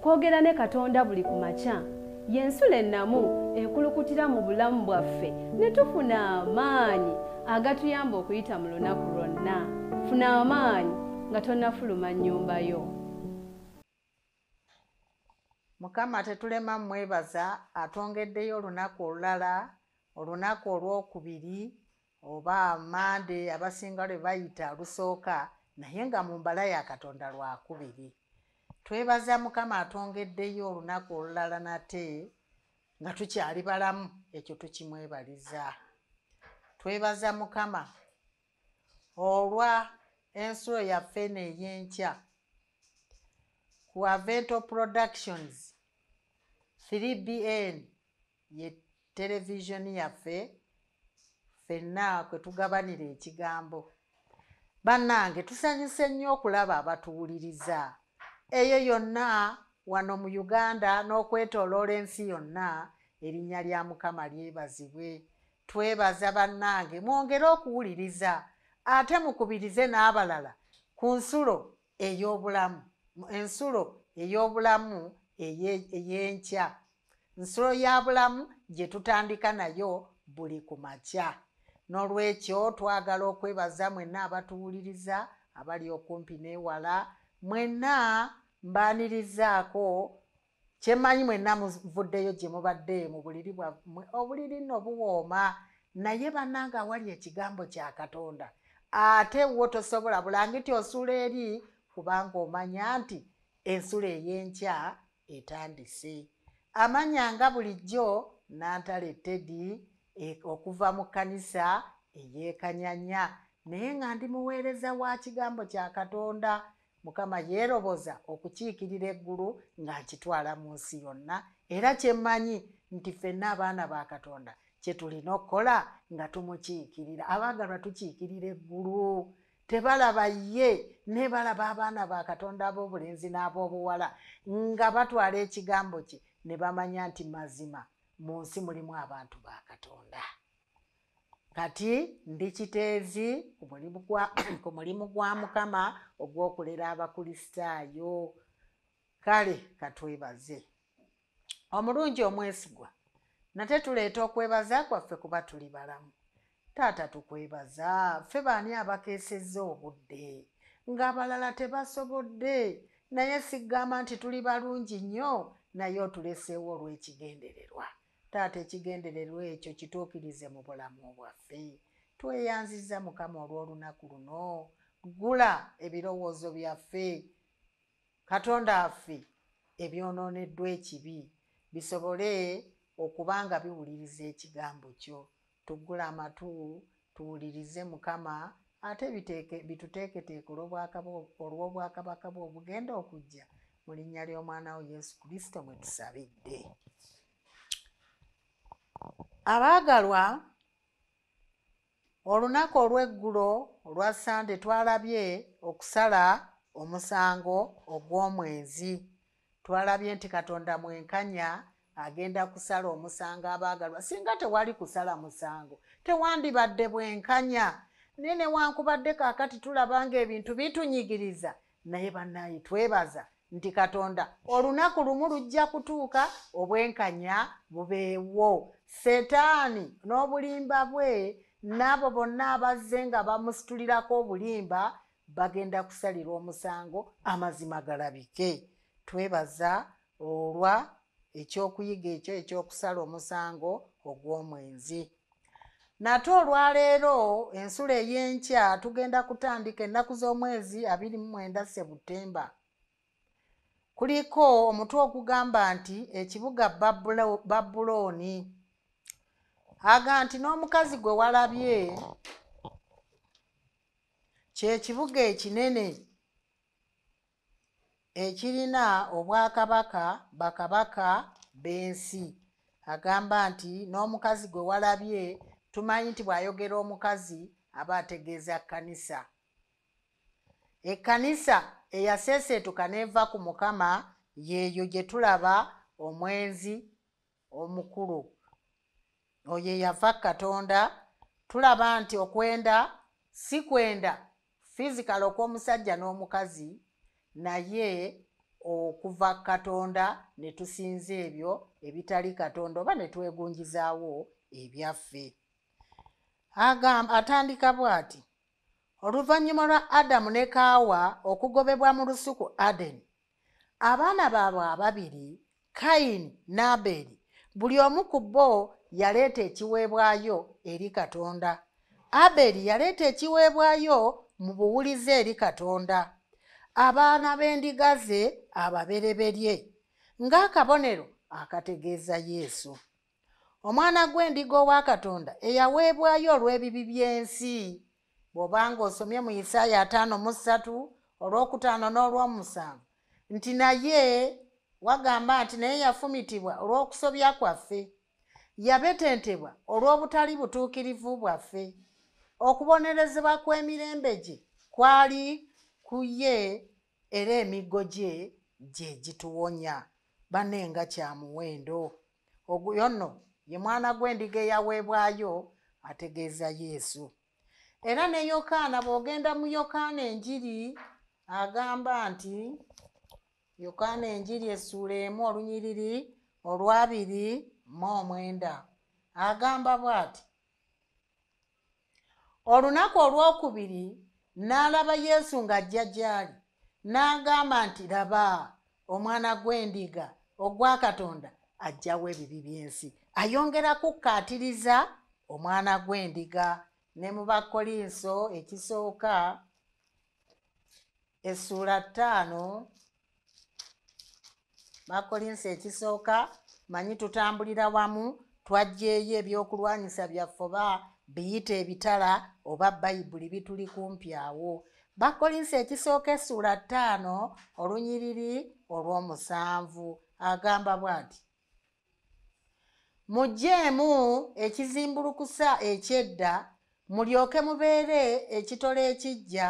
Okwogera ne Katonda buli ku makya y'ensulo ennamu ekulukutira mu bulamu bwaffe ne tufuna amaanyi agatuyamba okuyita mu lunaku lwonna. Funa amaanyi nga tonnafuluma nnyumba yo. Mukama tetulema mwebaza atwongeddeyo olunaku olulala, olunaku olwokubiri oba Mande abasinga lwe bayita lusooka, naye nga mu mbala ya Katonda lwakubiri. Twebaza Mukama atwongeddeyo olunaku olulala nate nga tukyali balamu, ekyo tukimwebaliza. Twebaza Mukama olwa ensulo yaffe eno ey'enkya ku Avento Productions 3BN ye televisioni yaffe ffenna kwe tugabanira ekigambo. Bannange tusanyuse nnyo okulaba abatuwuliriza eyo yonna wano mu Uganda n'okwetooloola ensi yonna. Erinnya lya Mukama lyebazibwe. Twebaza bannange, mwongere okuwuliriza ate mukubirize n'abalala ku nsulo ey'obulamu, ensulo ey'obulamu ey'enkya, nsulo ya bulamu gye tutandika nayo buli ku makya. N'olwekyo twagala okwebaza mwenna abatuwuliriza abali okumpi n'ewala, mwenna mbaanirizaako. Kyemmanyi mwenna muvuddeyo gye mubadde mu buliri bwammwe, obuliri nno buwooma, naye bannange awali ekigambo kya Katonda ate wo tosobola bulangiti osuula eri, kubanga omanya nti ensulo ey'enkya etandise. Amanya nga bulijjo Nantale Teddy okuva mu kkanisa ey'Ekanyanya, naye nga ndi muweereza wa kigambo kya Katonda. Mukama yeeroboza okukiikirira eggulu nga nkitwala mu nsi yonna, era kyemmanyi nti ffenna abaana ba Katonda kye tulina okukola nga tumukiikirira. Abaagalwa tukiikirira eggulu, tebalaba ye ne balaba abaana ba Katonda ab'obulenzi n'ab'obuwala nga batwala ekigambo kye ne bamanya nti mazima mu nsi mulimu abantu ba Katonda. Kati ndi kiteezi ku mulimu gwa Mukama ogw'okulera Abakristaayo. Kale katwebaze omulungi omwesigwa, nate tuleeta okwebaza kwaffe kuba tuli balamu. Taata tukwebaza, ffe baani abakeesezza obudde ng'abalala tebasobodde, naye sigamba nti tuli balungi nnyo, naye otuleseewo olw'ekigendererwa. Taata ekigendererwa ekyo kituukirize mu bulamu bwaffe. Tweyanzizza Mukama olw'olunaku luno, ggula ebirowoozo byaffe, Katonda waffe, ebyonooneddwa ekibi bisobole okuba nga biwuliriza ekigambo kyo. Tuggule amatu tuwulirize Mukama, ate bituteeketeeke olw'obwakabaka bwe obugenda okujja, mu linnya ly'Omwana wo Yesu Kristo mwe tusabidde. Abaagalwa, olunaku olw'eggulo olwa Sande twalabye okusala omusango ogw'omwenzi. Twalabye nti Katonda mwenkanya, agenda kusala omusango. Abaagalwa, singa tewali kusala musango tewandibadde bwenkanya, naye newankubadde kaakati tulaba ng'ebintu bitunyigiriza, naye bannaye twebaza nti Katonda olunaku lumu lujja kutuuka obwenkanya bubeewo. Setaani n'obulimba bwe n'abo bonna abazze nga bamusitulirako obulimba bagenda kusalirwa omusango, amazima galabike. Twebaza olwa ekyokuyiga ekyo ekyokusala omusango ogw'omwenzi. Nate olwaleero ensulo ey'enkya tugenda kutandika ennaku z'omwezi 29 Sebutemba. Kuliko omutwe ogugamba nti ekibuga Babulooni. Aga nti n'omukazi gwe walabye kye kibuga ekinene ekirina obwakabaka bakabaka b'ensi. Agamba nti n'omukazi gwe walabye, tumanyi nti bw'ayogera omukazi aba ategeeza kkanisa. Ekkanisa eyaseeseetuka n'eva ku Mukama yeeyo gye tulaba omwenzi omukulu oyo eyava Katonda. Tulaba nti okwenda si kwenda physical okw'omusajja n'omukazi, naye okuva Katonda ne tusinza ebyo ebitali Katonda oba ne twegunjizaawo ebyaffe. Atandika bw'ati: oluvannyuma lwa Adamu ne Kaawa okugobebwa mu lusuku Adeni, abaana baabwe ababiri Kayini ne Aberi, buli omu ku bo yaleeta ekiweebwayo eri Katonda. Aberi yaleeta ekiweebwayo mu buwulize eri Katonda, abaana b'endiga ze ababereberye, ng'akabonero akategeeza Yesu, omwana gw'endiga owa Katonda eyaweebwayo olw'ebibi by'ensi. Bw'obanga osomye mu Isaaya 53 olwokutaano n'olwomusanvu nti naye wagamba nti naye yafumitibwa olw'okusobya kwaffe, yabetentebwa olw'obutali butuukirivu bwaffe, okubonerezebwa kw'emirembe gye kwali ku ye, era emiggo gye gye gituwonya. Banne nga kya muwendo. Oyo nno ye mwana gw'endiga eyaweebwayo ategeeza Yesu. Era ne Yokaana, bw'ogenda mu Yokaana enjiri agamba nti Yokaana enjiri essuula 1 olunyiriri olw'29 agamba bw'ati: olunaku olwokubiri n'alaba Yesu ng'ajja gy'ali, n'agamba nti laba omwana gw'endiga ogwa Katonda aggyawo ebibi by'ensi. Ayongera kukkaatiriza omwana gw'endiga. Ne mu Bakkolinso ekisooka essuula 5, Bakkolinso ekisooka, manyi tutambulira wamu, twaggyeeyo ebyokulwanyisa byaffe oba biyite ebitala oba Bayibuli bituli kumpi awo. Bakkolinso ekisooka essuula 5 olunyiriri olw'omusanvu agamba bw'ati: muggyeemu ekizimbulukusa eky'edda, mulyoke mubeere ekitole ekiggya,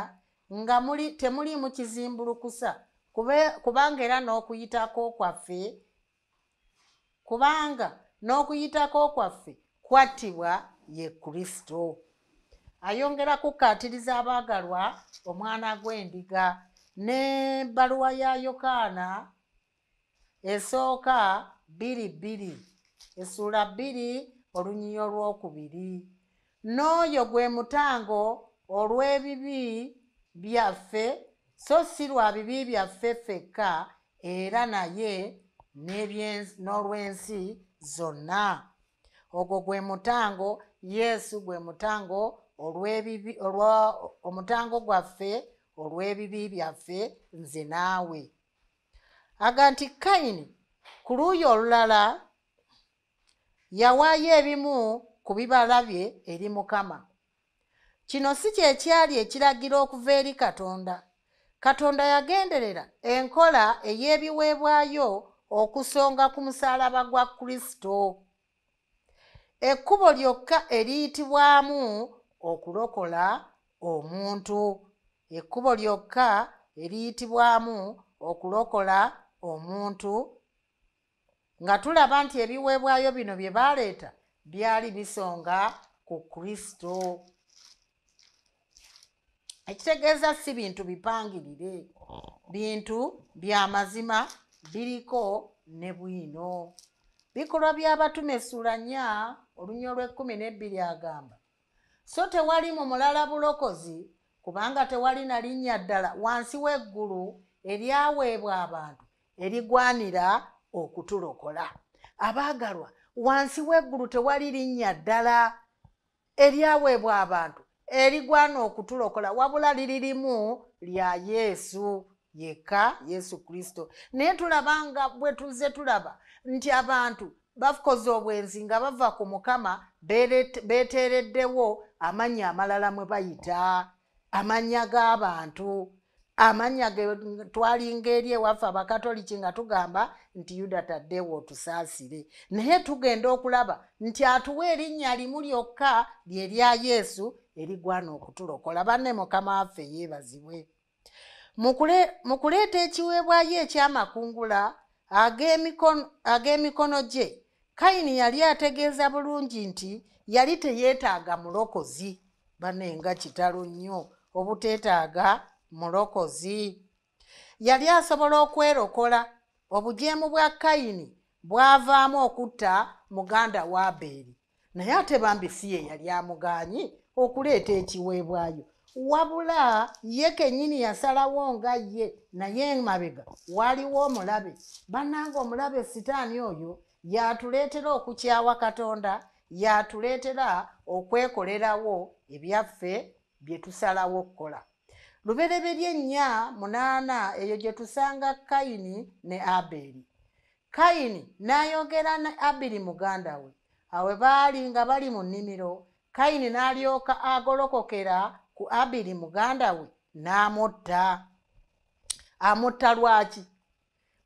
nga temuliimu kizimbulukusa, kubanga era n'okuyitako kwaffe kwattibwa ye Kristo. Ayongera kukkaatiriza abaagalwa omwana gw'endiga. N'ebbaluwa ya Yokaana esooka 2:2 essuula 2 olunyiriri olwokubiri, n'oyo gwe mutango olw'ebibi byaffe, so si lwa bibi byaffe ffekka, era naye n'olw'ensi zonna. Ogwo gwe mutango, Yesu gwe mutango omutango gwaffe olw'ebibi byaffe nze naawe. Aga nti Kayini ku luuyi olulala yawaayo ebimu ku bibala bye eri Mukama. Kino si kye kyali ekiragiro okuva eri Katonda. Katonda yagenderera enkola ey'ebiweebwayo okusonga ku musaalaba gwa Kristo, ekkubo lyokka eriyitibwamu okulokola omuntu. Ekkubo lyokka eriyitibwamu okulokola omuntu, nga tulaba nti ebiweebwayo bino bye baleeta byali bisonga ku Kristo. Ekitegeeza si bintu bipangirire, bintu bya mazima biriko ne bwino. Bikolwa by'Abatume essuula 4 olunyiriri olw'12 agamba, so tewali mu mulala bulokozi, kubanga tewali na linnya ddala wansi w'eggulu eryaweebwa abantu erigwanira okutulokola. Abaagalwa, wansi w'eggulu tewali linnya ddala eryaweebwa abantu erigwana okutulokola, wabula liri limu lya Yesu yekka, Yesu Kristo. Naye tulaba nga bwe tuzze tulaba nti abantu bakoze obwenzi nga bava ku Mukama, beeteereddewo amannya amalala mwe bayita, amannya g'abantu, amannya ge twalinga eri ewaffe Abakatoliki nga tugamba nti Yuda Taddewo otusaasire. Naye tugenda okulaba nti atuwa erinnya limu lyokka lye lya Yesu erigwana okutulokola. Banne Mukama waffe yeebazibwe. Mu kuleeta ekiweebwayo ekyamakungula ag'emikono gye, Kayini yali ategeeza bulungi nti yali teyeetaaga mulokozi. Banne nga kitalo nnyo obuteetaaga mulokozi. Yali asobola okwerokola. Obujeemu bwa Kayini bwavaamu okutta muganda wa Abeeri, naye ate bambi si ye yali amugaanyi okuleeta ekiweebwayo, wabula ye kennyini yasalawo nga ye. Naye emabega waliwo omulabe. Bannange, omulabe Sitaani oyo yatuleetera okukyawa Katonda, yatuleetera okwekolerawo ebyaffe bye tusalawo okukola. Lubereberye 4:8, eyo gye tusanga Kayini ne Abeeri. Kayini n'ayogera ne Abiri muganda we. Awe baali nga bali mu nnimiro, Kayini n'alyoka agolokokera ku Abiri muganda we n'amutta. Amutta lwaki?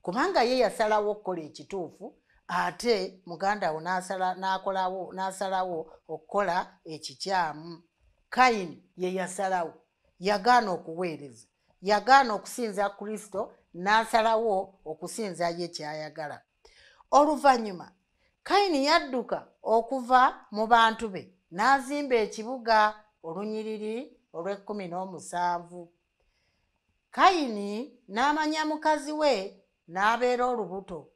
Kubanga ye yasalawo okukola ekituufu, ate muganda we n'asalawo okukola ekikyamu. Kayini ye yasalawo, yagaana okuweereza, yagaana okusinza Kristo, n'asalawo okusinza ye ky'ayagala. Oluvannyuma Kayini yadduka okuva mu bantu be n'azimba ekibuga. Olunyiriri olw'e17, Kayini n'amanya mukazi we n'abeera olubuto,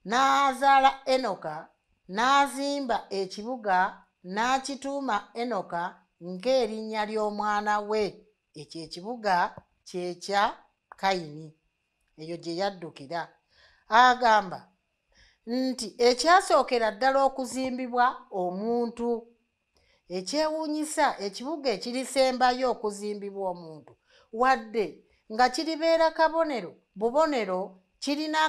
n'azaala Enoka, n'azimba ekibuga n'akituuma Enoka ng'erinnya ly'omwana we. Ekyo ekibuga kyekya Kayini, eyo gye yaddukira. Agamba nti ekyasookera ddala okuzimbibwa omuntu. Ekyewuunyisa, ekibuga ekirisembayo okuzimbibwa omuntu, wadde nga kiribeera kabonero bubonero, kirina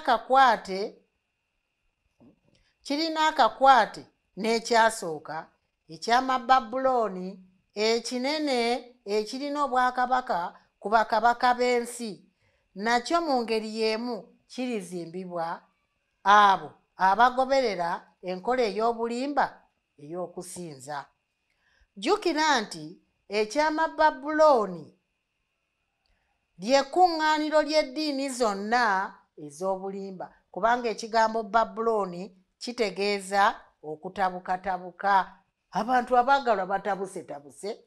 akakwate n'ekyasooka eky'Amababulooni ekinene ekirina obwakabaka ku bakabaka b'ensi. Nakyo mu ngeri y'emu kirizimbibwa abo abagoberera enkola ey'obulimba ey'okusinza. Jjukira nti eky'Amababulooni ly'ekkuŋŋaaniro ly'eddiini zonna ez'obulimba, kubanga ekigambo Babulooni kitegeeza okutabukatabuka. Abantu abaagalwa batabusetabuse.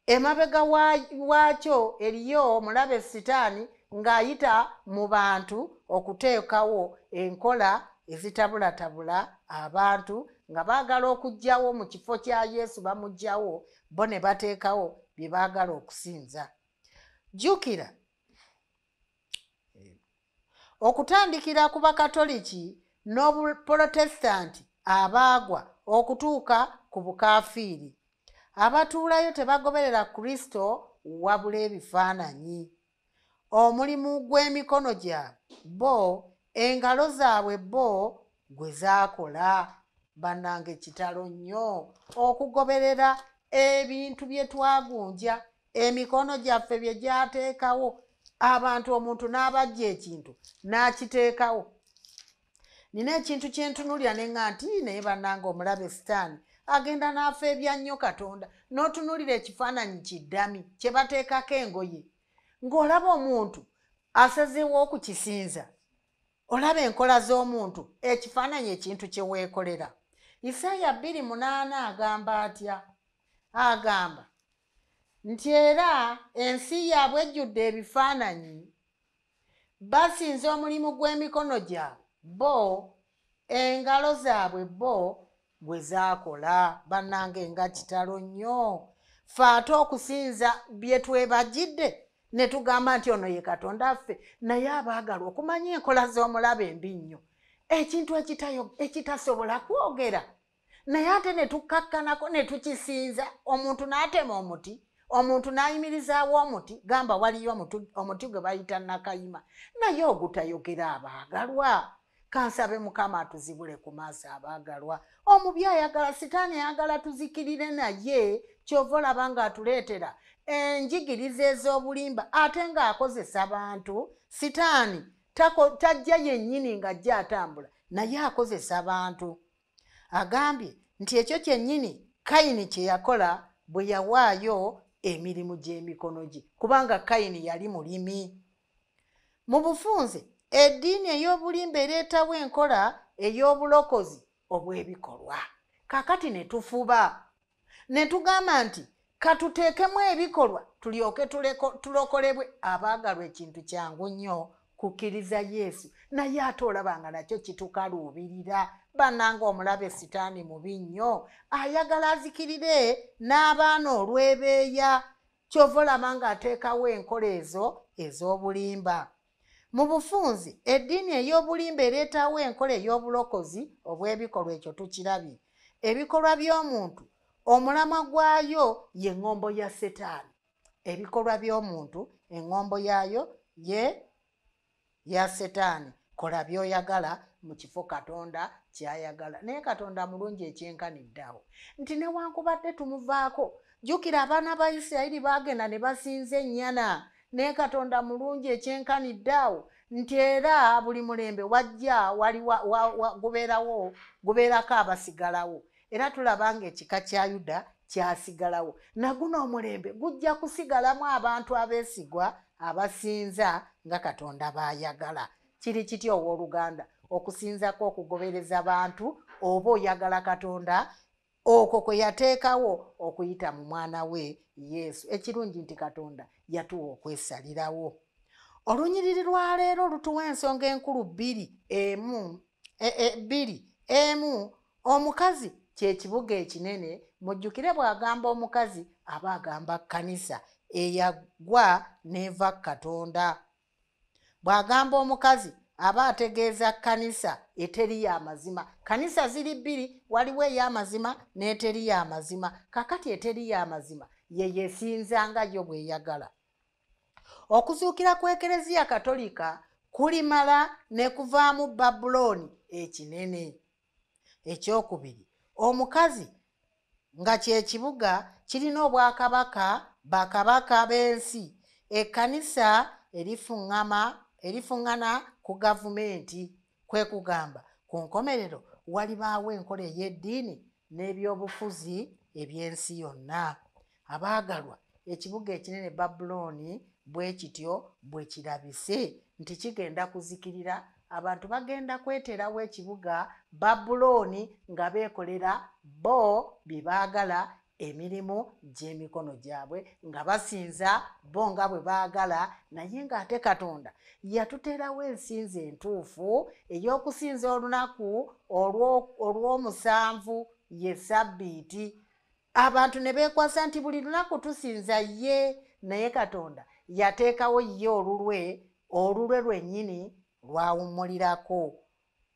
Emabega waakyo eriyo omulabe Sitaani ng'ayita mu bantu okuteekawo enkola ezitabulatabula abantu, nga baagala okuggyawo mu kifo kya Yesu, bamuggyawo bo ne bateekawo bye baagala okusinza. Jjukira okutandikira ku Bakatoliki n'Obuprotesitanti abaagwa okutuuka ku bukaafiiri, abatuulayo tebagoberera Kristo wabula ebifaananyi. Omulimu gw'emikono gyabwe bo, engalo zaabwe bo gwe zaakola. Bannange, kitalo nnyo okugoberera ebintu bye twagunja, emikono gyaffe bye gyateekawo. Abantu, omuntu n'abajja ekintu n'akiteekawo. Nina ekintu kyentunuulira ne ŋŋa nti naye bannange, omulabe Sitaani agenda n'afa ebya nnyo Katonda. N'otunuulira ekifaananyi kiddami kye bateekako engoye, ng'olaba omuntu asazeewo okukisinza. Olaba enkola z'omuntu, ekifaananyi, ekintu kye weekolera. Isaaya 2:8 agamba atya? Agamba nti era ensi yaabwe ejjudde ebifaananyi, basinza omulimu gw'emikono gyabwe bo, engalo zaabwe bo gwe zaakola. Bannange, nga kitalo nnyo! Fe ate okusinza bye twebagidde ne tugamba nti ono ye Katonda ffe. Naye abaagalwa, okumanya enkola z'omulabe embi nnyo, ekintu ekitasobola kwogera, naye ate ne tukkakkanako ne tukisinza. Omuntu n'atema omuti, omuntu n'ayimirizaawo omuti, gamba waliyo omuti gwe bayita Nakayima, naye ogutayogera. Abaagalwa, kansabe Mukama atuzibule ku maaso. Abaagalwa, omubi ayagala, Sitaani ayagala tuzikirire, naye kyova olaba ng'atuleetera enjigiriza ez'obulimba ate ng'akozesa bantu. Sitaani tajja yennyini ng'ajja atambula, naye akozesa bantu. Agambye nti ekyo kyennyini Kayini kye yakola bwe yawaayo emirimu gy'emikono gye, kubanga Kayini yali mulimi. Mu bufunze, eddiini ey'obulimba ereetawo enkola ey'obulokozi obw'ebikolwa. Kaakati ne tufuba ne tugamba nti Katuteekemu ebikolwa tulyoke tulokolebwe. Abaagalwa, ekintu kyangu nnyo kukkiriza Yesu, naye ate olaba nga nakyo kitukaluubirira. Bannanga, omulabe Sitaani mubi nnyo, ayagala azikirire n'abaana olw'ebeeya. Kyova olaba ng'ateekawo enkola ezo ez'obulimba. Mu bufunzi, eddiini ey'obulimba ereetawo enkola ey'obulokozi obw'ebikolwa. Ekyo tukirabye. Ebikolwa by'omuntu, omulamwa gwayo ye ŋŋombo ya Setaani. Ebikolwa by'omuntu, eŋŋombo yaayo ye ya Setaani. Kola by'oyagala mu kifo Katonda kyayagala. Naye Katonda mulungi ekyenkaniddeawo nti newankubadde tumuvaako, jjukira abaana ba Isirayiri baagenda ne basinza ennyana, naye Katonda mulungi ekyenkaniddeawo nti era buli mulembe wajja wali gubeerawo, gubeerako abasigalawo. Era tulaba ng'ekika kya Yuda kyasigalawo. Naguno omulembe gujja kusigalamu abantu abeesigwa abasinza nga Katonda baayagala. Kiri kitya, owooluganda, okusinzako okugobereza bantu oba oyagala Katonda okwo kwe yateekawo okuyita mu mwana we Yesu? Ekirungi nti Katonda yatuwa okwesalirawo. Olunyiriri lwaleero lutuwa ensonga enkulu bbiri. Emu, bbiri. Emu, omukazi kyekibuga ekinene. Mujjukire, bw'agamba omukazi aba agamba kkanisa eyagwa n'eva Katonda. Bw'agamba omukazi aba ategeeza kkanisa eteri y'amazima. Kkanisa ziri bbiri, waliwo ey'amazima n'eteri y'amazima. Kakati eteri y'amazima ye yesinzanga yo bw'eyagala. Okuzuukira kw'Ekereziya Katolika kulimala ne kuvaamu Babulooni ekinene. Ekyokubiri, omukazi nga kyekibuga kirina obwakabaka, bakabaka b'ensi. Ekkanisa erifuŋŋana ku gavumenti. Kwe kugamba, ku nkomerero walibaawo enkola ey'eddiini n'ebyobufuzi eby'ensi yonna. Abaagalwa, ekibuga ekinene Babulooni bwe kityo bwe kirabise nti kigenda kuzikirira. Abantu bagenda kweterawo ekibuga Babulooni nga beekolera bo bye baagala, emirimu gy'emikono gyabwe, nga basinza bo nga bwe baagala. Naye ng'ate Katonda yatuteerawo ensinza entuufu ey'okusinza olunaku olw'omusanvu, ye Sabbiiti. Abantu ne beekwasa nti buli lunaku tusinza ye, naye Katonda yateekawo ye olulwe lwennyini lwawummulirako.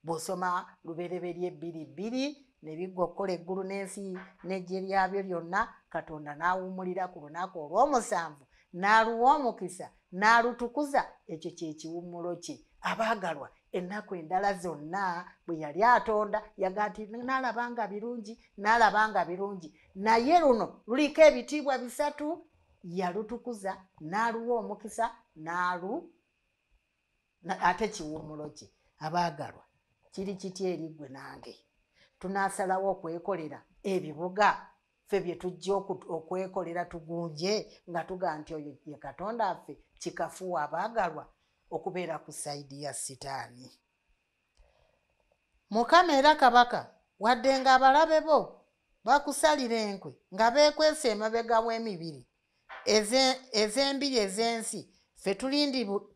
Bw'osoma Lubereberye 2:2, ne biggwa okukola eggulu n'ensi n'eggye lyabyo lyonna, Katonda n'awummulira ku lunaku olw'omusanvu, n'aluwa omukisa, n'alutukuza. Ekyo kye kiwummulo kye. Abaagalwa, ennaku endala zonna bwe yali atonda yaga nti n'alaba nga birungi, n'alaba nga birungi, naye luno luliko ebitiibwa bisatu: yalutukuza, n'aluwa omukisa, n'alu ate kiwummulo kye. Abaagalwa, kiri kitya eri ggwe nange? Tunaasalawo okwekolera ebibuga ffe bye tujja okwekolera, tugunje nga tugaa nti oyo ye Katonda affe? Kikafuwa, abaagalwa, okubeera ku side ya Sitaani. Mukama era Kabaka, wadde ng'abalabe bo bakusalira enkwe nga beekwesa emabega w'emibiri ez'embiri ez'ensi, ffe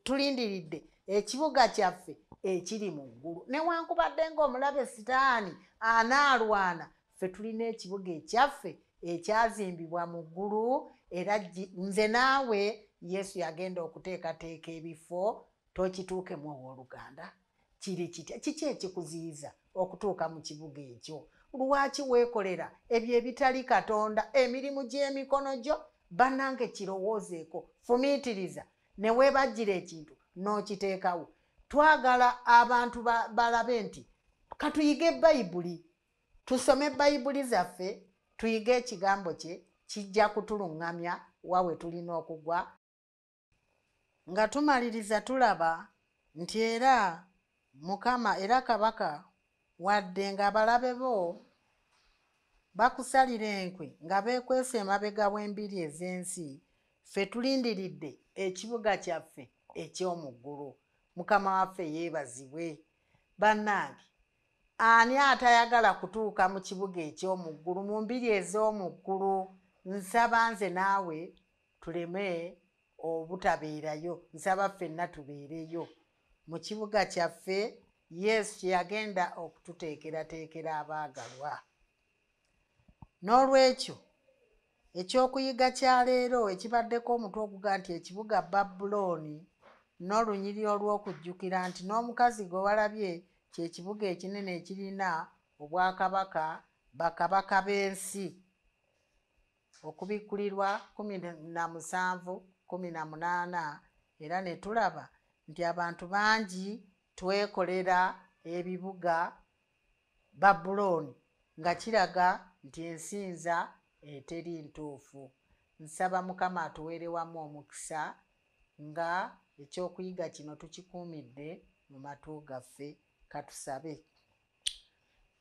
tulindiridde ekibuga kyaffe ekiri mu ggulu. Newankubadde ng'omulabe Sitaani anaalwana, ffe tulina ekibuga ekyaffe ekyazimbibwa mu ggulu. Era nze naawe Yesu yagenda okuteekateeka ebifo tokituukemu. Owooluganda, kiri kitya? Kiki ekikuziyiza okutuuka mu kibuga ekyo? Lwaki weekolera ebyo ebitali Katonda, emirimu gy'emikono gyo? Bannange, kirowoozeeko, fumiitiriza ne weebajjira ekintu n'okiteekawo. Twagala abantu balabe nti katuyige Bayibuli, tusome Bayibuli zaffe, tuyige ekigambo kye, kijja kutuluŋŋamya wa we tulina okugwa. Nga tumaliriza, tulaba nti era Mukama era Kabaka, wadde ng'abalabe bo bakusalira enkwe nga beekwesa emabega w'embiri ez'ensi, ffe tulindiridde ekibuga kyaffe eky'omu ggulu. Mukama waffe yeebazibwe. Bannange, ani atayagala kutuuka mu kibuga eky'omu ggulu, mu mbiri ez'omu ggulu? Nsaba nze naawe tuleme obutabeerayo, nsaba ffenna tubeereyo mu kibuga kyaffe Yesu kye yagenda okututeekerateekera abaagalwa. N'olwekyo ekyokuyiga kya leero ekibaddeko omutwe oguga nti ekibuga Babulooni n'olunyiriri olw'okujjukira nti n'omukazi gwe walabye kye kibuga ekinene ekirina obwakabaka bakabaka b'ensi. Okubikkulirwa 17:18. Era ne tulaba nti abantu bangi twekolera ebibuga Babulooni nga kiraga nti ensinza eteri ntuufu. Nsaba Mukama atuweere wamu omukisa nga ekyokuyiga kino tukikuumidde mu matu gaffe. Katusabe.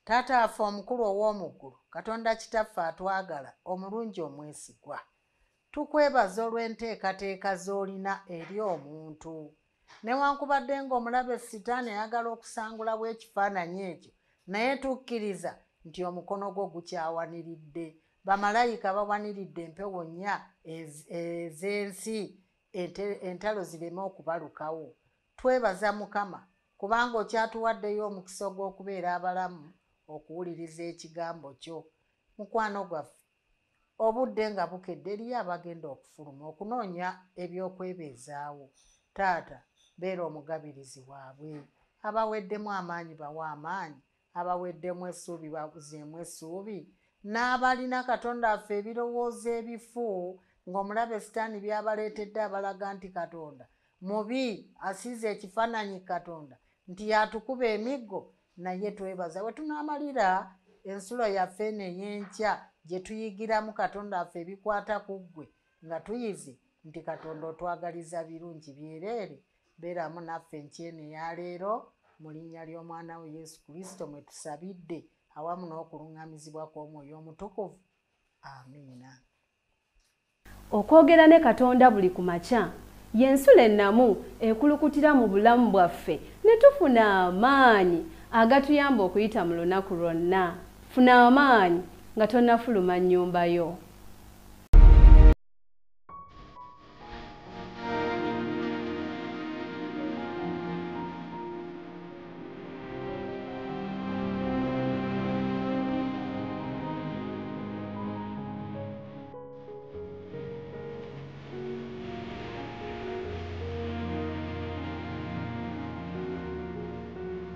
Taata waffe omukulu ow'omu ggulu, Katonda Kitaffe atwagala, omulungi omwesigwa, tukwebaza olw'enteekateeka z'olina eri omuntu. Newankubadde ng'omulabe Sitaani ayagala okusangulawo ekifaananyi ekyo, naye tukkiriza nti omukono gwo gukyawaniridde. Bamalayika bawaniridde empewo nnya ez'ensi, entalo zireme okubalukawo. Twebaza Mukama kubanga okyatuwaddeyo omukisa ogw'okubeera abalamu okuwuliriza ekigambo kyo. Mukwano gwaffe, obudde nga bukedde eriyo abagenda okufuluma okunoonya ebyokwebeezaawo. Taata, beera omugabirizi waabwe. Abaweddemu amaanyi bawe amaanyi, abaweddemu essuubi babuzeemu essuubi, n'abalina Katonda waffe ebirowoozo ebifu ng'omulabe Sitaani byabaleetedde abalaga nti Katonda mubi, asiize ekifaananyi Katonda nti yatukuba emiggo. Naye twebaza we tunaamalira ensulo yaffe eno ey'enkya gye tuyigiramu Katonda waffe ebikwata ku ggwe, nga tuyize nti Katonda otwagaliza birungi byereere. Beeramu naffe enkya eno eya leero mu linnya ly'Omwana we Yesu Kristo mwe tusabidde, awamu n'okuluŋŋamizibwa kw'Omwoyo Omutukuvu. Amiina. Okwogera ne Katonda buli ku makya y'ensulo ennamu ekulukutira mu bulamu bwaffe ne tufuna amaanyi agatuyamba okuyita mu lunaku lwonna. Funa amaanyi nga tonnafuluma nnyumba yo.